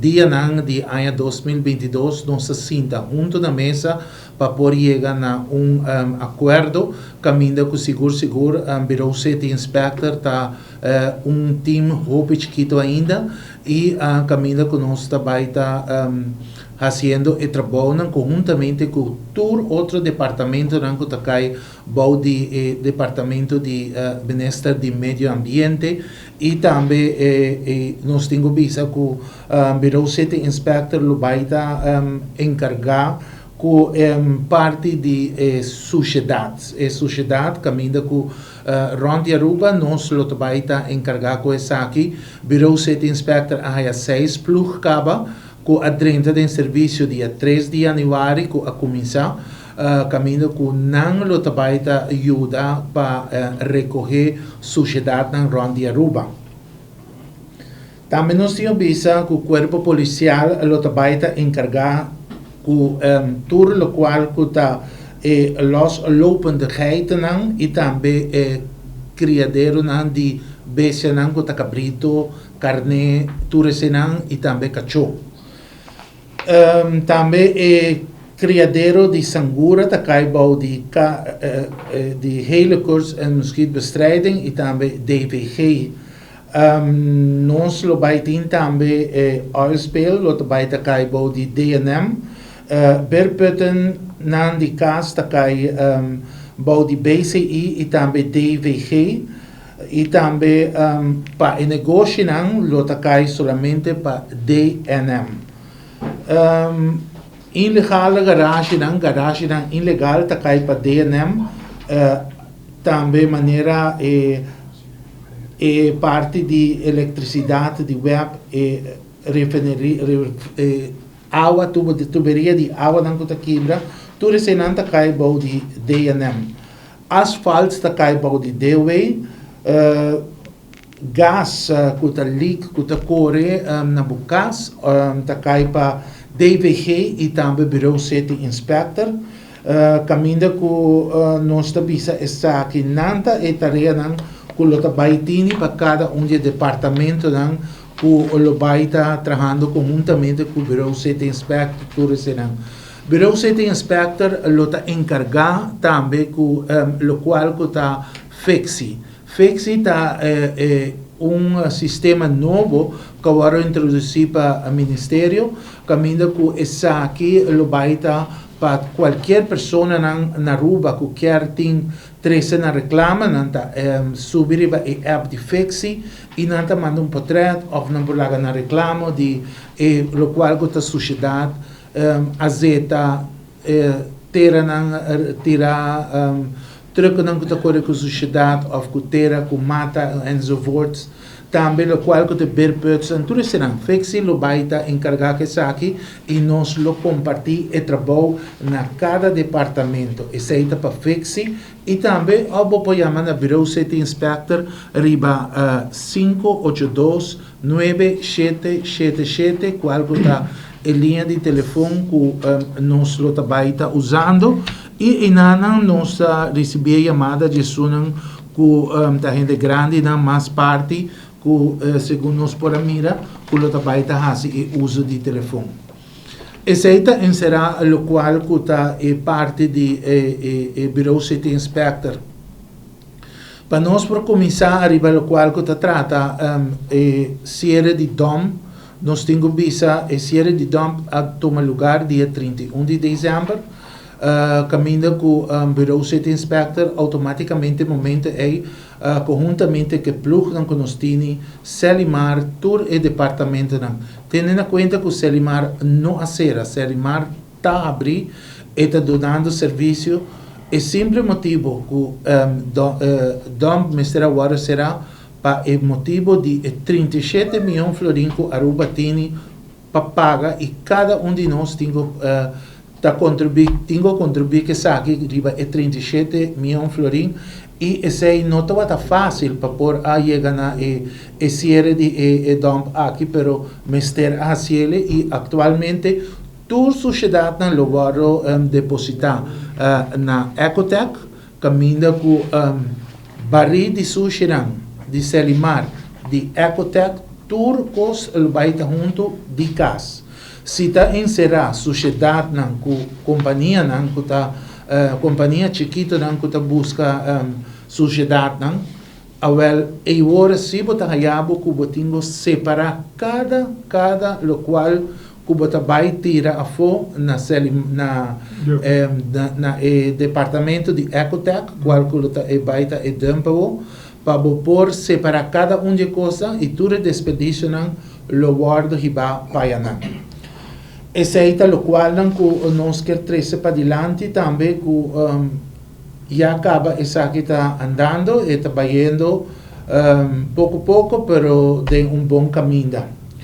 Dianan di aña 2022 nos a sinta hunto na mesa pa por yega na un acuerdo caminda cu sigur sigur Bureau City Inspector ta un team hopi chikito ainda y caminda cu nos ta bay ta haciendo e trabounan conhuntamente cu tur otro departamentonan cu ta cay bou di e departamento di Minister di Medio Ambiente. Y tambe nos tin cu bisa cu Bureau City Inspector lo bay ta encarga cu parti di e sushedad, e sushedad caminda cu rond di Aruba nos lo ta bay ta encarga cu esaki. Bureau City Inspector a haya seis ploeg caba cu a drenta den servicio dia 3 di januari cu a cuminsa, caminda cu nan lo ta bay ta yuda pa recoge sushedadnan rond di Aruba. Tambe nos tin a bisa cu Cuerpo Policial lo ta bay ta encarga cu tur locual cu ta e loslopende geitennan y tambe e criaderonan di bestianan cu ta cabrito, carne, tur esenan y tambe cacho. Tambe e criadero di sangura ta cay bou di di Gele Koorts en Muskietbestrijding y tambe DVG. Nos lo bay tin tambe e oil spill lo ta bay ta cay bou di DNM. Beerputten nan di cas ta cay bou di BCI y tambe DVG. Y tambe pa e negoshinan lo ta cay solamente pa DNM. Ilegale garashinan, garashinan ilegal ta cay pa DNM. Tambe manera e parti di electricidad di web, e refineria, e awa, tubo di tuberia di awanan cu ta kibra, tur eseinan ta cay bou di DNM. Asfalt ta cay bou di DW, gas cu ta leak, cu ta core na bo cas, ta cay pa DVG y tambe Bureau City Inspector. Caminda cu nos ta bisa esaki, nan ta e tareanan cu lo ta bay tini pa cada un di e departamentonan cu lo bay ta trahando conhuntamente cu Bureau City Inspector, tur esenan. Bureau City Inspector lo ta encarga tambe cu locual cu ta Fixi. Fixi ta un sistema nobo cu a wordo introduci pa Ministerio, caminda cu esaki lo bay ta pa cualkier personanan na Aruba cu kier tin trece nan reclama, nan ta subi riba e app di Fixi y nan ta manda un potret of nan por laga nan reclamo di e locual cu ta suciedad, azeta, teranan tira, trucknan cu ta core cu suciedad of cu tera, cu mata enzovoorts. Tambe locual cu ta beerputs en tur esenan. Fixi lo bay ta encarga cu esaki y nos lo comparti e trabou na cada departamento. Esey ta pa Fixi y tambe of bo por yama na Bureau City Inspector riba 582 9777, cual cu ta e liña di telefon cu nos lo ta bay ta usando y enanan nos ta ricibi e yamada di esunnan cu ta hende grandinan mas parti cu segun nos por a mira cu lo ta bay ta haci e uso di telefon. Esey ta encera locual cu ta e parti di e Bureau City Inspector. Pa nos por cuminsa ariba locual cu ta trata e cierre di dump, nos tin cu bisa e cierre di dump a tuma lugar dia 31 di december, caminda cu Bureau City Inspector automaticamente momento ey conhuntamente cu e ploegnan cu nos tini, Selimar, tur e departamentonan. Tene na cuenta cu Selimar no a cera, Selimar ta habri, e ta dunando servicio. E simple motibo cu dump mester a wordo cera pa e motibo di e 37 miyon florin cu Aruba tini pa paga y cada un di nos tin cu ta contribui, tin cu contribui cu esaki riba e 37 miyon florin y esey no tabata facil pa por a yega na e cierre di e dump aki, pero mester a haciele y actualmente tur suciedadnan lo wordo deposita na Ecotech, caminda cu bari di sushinan di Selimar di Ecotech. Tur kos lo bai ta huntu di kas. Si ta enserá sushedatnan ku kompanianan ku ta kompania chikitonan ku ta buska sushedatnan, awèl ei ora si bo ta haña bo ku bo tin ku separá kada kada lokual ku bo ta bai tira afó na na na e departamento di Ecotech kual ku lo ta e bai ta e dump awo Pa bo por separá kada un di e kosnan i tur e desperdisionan lo wòrdu hibá pa ayanan. Esei ta lokualnan ku nos kier trese padilanti tambe ku ya kaba esaki ta andando, e ta bayendo poko poko pero den un bon kaminda.